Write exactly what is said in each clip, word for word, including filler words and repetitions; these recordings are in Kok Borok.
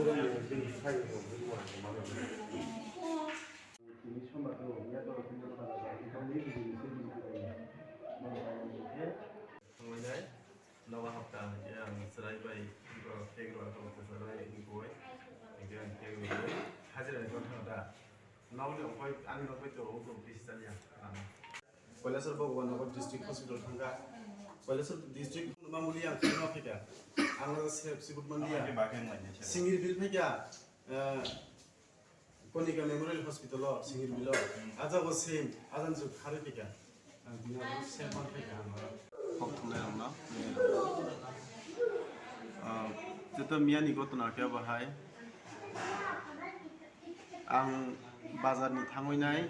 Thanglainai, nogo hapta hwnkhe ang chwrai bai, cake rwna thangkha, chwrai bai wngwi, hwnkhe ang cake rwui hajira ni thangkha da. Nokni ongkhoi, ani nokbai to, o to bisi chaliya. Kailasor Bhagwan Nagar District Hospital thangkha. Kailasor District mamuli ang khana phaikha. Ang se sibut manliya. Singir bil phaikha. Eh, Konika Memorial Hospital o, Singir bil o. Aja bo same, ajan juk kharwi phaikha. Ang bini abo same man phaikha ang oro. Kok thumnai rokno. Ah, joto miyani gotona khe bahai. Ang bazar ni thangwi nai,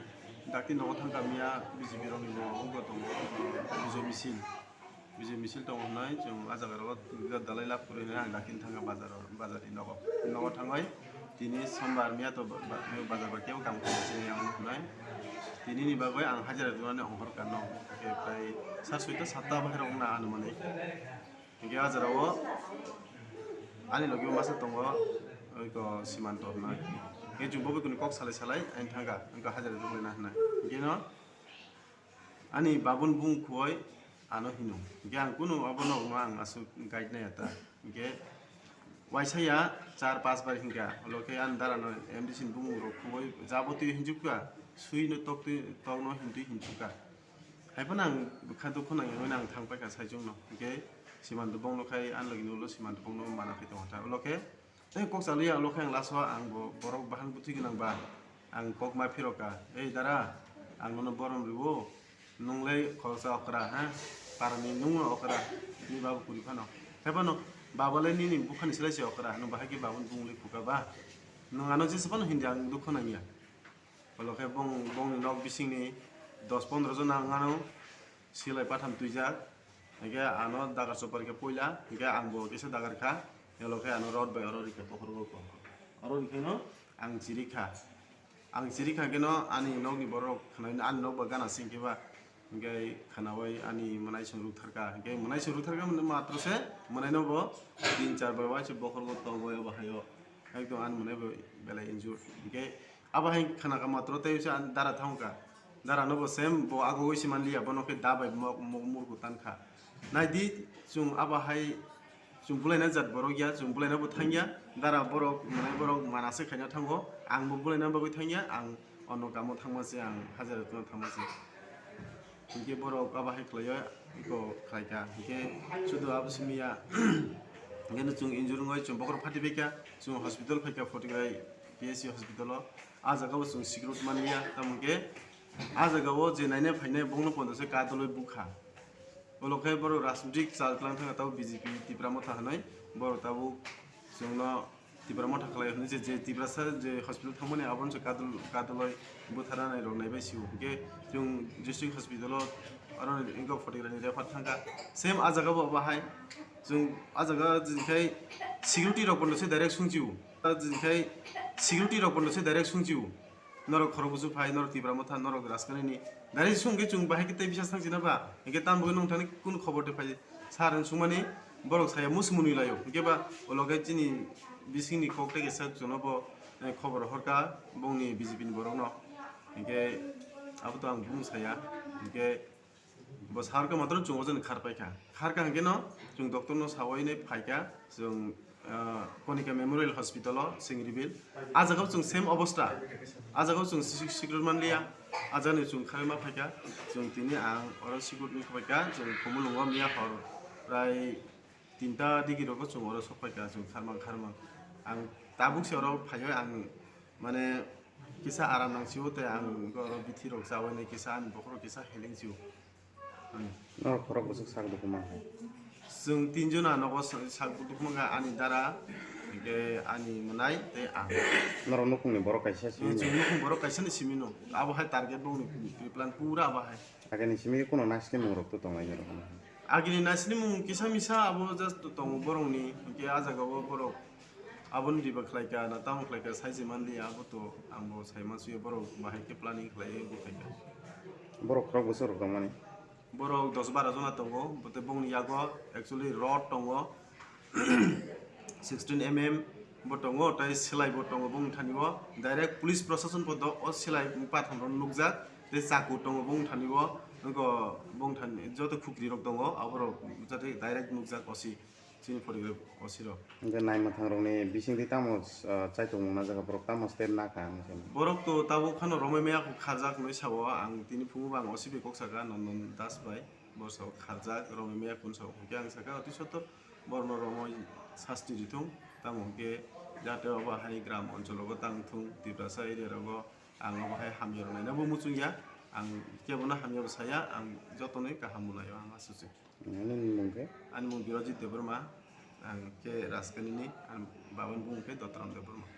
dakti nogo thangkha miya B J P rokni bo wngkha tongo, Bijay misil. Bijay misil tongo hwnwi chwng ah jaga rogo dalai lab kwrwi hwnwi ang dakti thangkha bazar o, bazar ni nogo. Nogo thangwi tini sombar miya to ba-, ba-, bazar bai kebo kam khainai se ang hwnwi. Tini ni bagwi ang hajira rwnani ongkhor kha no. Khe prai sat soita satta bahai rok na anumanik. Hinkhe ah jora o ani logi o masa tongo, oi ko Simanto hwnwi. Hinkhe chwng bo bwkuni kok salai salai ani thangkha, wngkha hajira rwlaina hwnwi. Hinkhe no ani babun bung khuoi ano hino. Hinkhe ang kunu abono wngma ang aswk guide naiya ta. Hinkhe waisa ya char pas bar hinkha, ulo khe ani dara no M D C ni bumung rok khuoi jabotwi hinjukha, sui no tok twi, tok no hintwi hinjukha. Haiphano ang bwkha dukhu nangya hwnwi ang thang paikha saichung no. Hinkhe Simanto bongno khai ani logi ni ulo Simanto bongno mana khai tongkha ta. Ulo khe tei kok chalwi ya ulo khe ang last o ang bo borok bahan bwtwi gwnang ba ang kok ma phirokha. Ei dara, ang nono borom rwo, nwng lai khoroksa okra ha, parani nwng no okra, ni babu kwrwi phano. Haiphano baba lai nini bwkhani slai se okra, nwng bahai khe babuni bumung lai khukha ba? Nwng ano jesa phano hindi ang dukhu nangya. Ulo khe bong-, bongni nok bisingni dos pondro jona wng ano silai patham twijak. Hinkhe ano dagar chopar khe puila, hinkhe ang bo kisa dagar kha. Ulo khe ano rot bai oro rikha bokhorok rok. Oro rikhaino ang chiri kha. Ang chiri kha kheno ani nokni borok khwnai ani nok ba gana sing khe ba. Hinkhe khwnaui ani mwnaisong rwktharkha. Hinkhe mwnaisong rwktharkha hwnwi matro se mwnaino bo tin char bai waisa bokhorok tongwi obo haio. Ekdom ani mwnai bo belai injured. Hinkhe abo hai khwnakha matro tei se ani dara thangkha. Dara no bo same bo agogwi se manliya, bono khe da bai mok, mok murgu tankha. Naidi chwng abo hai chwng bulaina jat borok ya, chwng bulaina bo thangya. Dara borok mwnai borok mana se khaina thango. Ang bo bulaina bagwi thangya, ang ono kamo thangma se, ang hajira tongna thangma se. Hinkhe borok abo hai khlaio, eko khlaikha. Hinkhe sudu abo simi ya. Hinkhe no chwng injury wngwi chwng bokhorok phati baikha, chwng hospital phaikha Photograi P S C hospital o. Ah jaga o chwng security manliya, tamo hinkhe ah jaga o je naina phainai bongno pondo se kadoloi bukha. Ulo khe borok rajnitik chal tlang thangkha tabuk B J P Tipra Motha hinwi, borok tabuk chwngno Tipra Motha khlai hinwi je, je Tiprasa je hospital thangmani abono se kadol-, kadoloi butharnai rok naibai sio. Hinkhe chwng district hospital o aro wngkha Photograi ni refer thangkha. Same ah jaga bo bahai chwng ah jaga jini khai security rok bono se direct sungchio. Ah jini khai security rok bono se direct sungchio. Norok khorok busu phai, norok Tipra Motha, norok Rajkani ni. Dari sung khe chwng bahai khe tei bisa thang sina ba? Hinkhe tamo bagwi nung thani kunu khobor tei phai? Sir ni sungmani borok saya musu mwnwi laio. Hinkhe ba ulo khe chini bisingni kok tei kisa chwngno bo, eh, khobor horkha bongni B J P ni borokno. Hinkhe abo to ang bumung saya. Hinkhe Bo sar khe matro chwng o jani khar paikha. Khar kha hwnkhe no chwng doctor no sawi nai phaikha chwng, ah, Konika Memorial Hospital o Singribil. Ah jaga o chwng same obostha. Ah jaga o chwng si-, si-, sikirwk manliya. Ah jaga ni chwng kharwi ma phaikha. Chwng tini ang oro sikirwk wngkha phaikha. Chwng Khumulwngo miya hor prai tinta digi rogo chwng oro sok phaikha. Chwng kharmang kharmang. Ang tabuk se oro phaiwi ang mane kisa aram nang sio tei ang oro bithi rok chawi nai kisa ani bokhorok kisa heleng sio. Norok khorok bwswk sak dukhu man hai? Chwng tinjona nogo sa-, sak dukhu mankha, ani dara, hinkhe ani mwnai tei ang. Norok nukhungni borok kaisa simi no? Chwng nukhung borok kaisa ni simi no. Abo hai target bongni pre-plan pura abo hai. Agini simi khe kuno naisini mungrok to tonglai norok? Agini naisini mung kisa misa abo just tongo borokni, hinkhe ah jagao borok. Aboni diba khlaikha na tamo khlaikha saiji manliya, abo to ang bo sai mansuya, borok bahai khe planning khlaiwi bo khlaikha. Borok khorok bwswk rok tongmani? Borok dos bara jona tongo, bote bongni yago actually rod tongo, sixteen M M, Bo tongo, tei selai bo tongo bongthani o. Direct police prosason podo o selai pathang rok nukjak, tei chaku tongo bongthani o. Wngkha bongthani joto khukri rok tongo, aborok jate direct nukjak osi. Chini phorikrok osiro. Hingke naimwthang rokni bisingtwi tamo, ah, chaitok nukna jaga borok tamo step nakha hinwi sano. Borok to tabuk phano romwi maya kharjak hinwi sao, ang tini phungo bo ang osi bai kok saka Nondan Das bai, bo sao kharjak romwi maya kun sao, hingke ang saka oti sotor borno romwi sasti rithung, tamo hingke jate obo hai gram onchologo tang thung, Tiprasa area rogo ang obo hai hamya rok naina bo muchung ya, ang kebono hamya bo saya, ang jotonwi kaham bo naio ang aswk se. Ani mung khe? Ani mung Birojit Debbarma, ang khe Rajkani ni, ani babani bumung khe Dotoram Debbarma.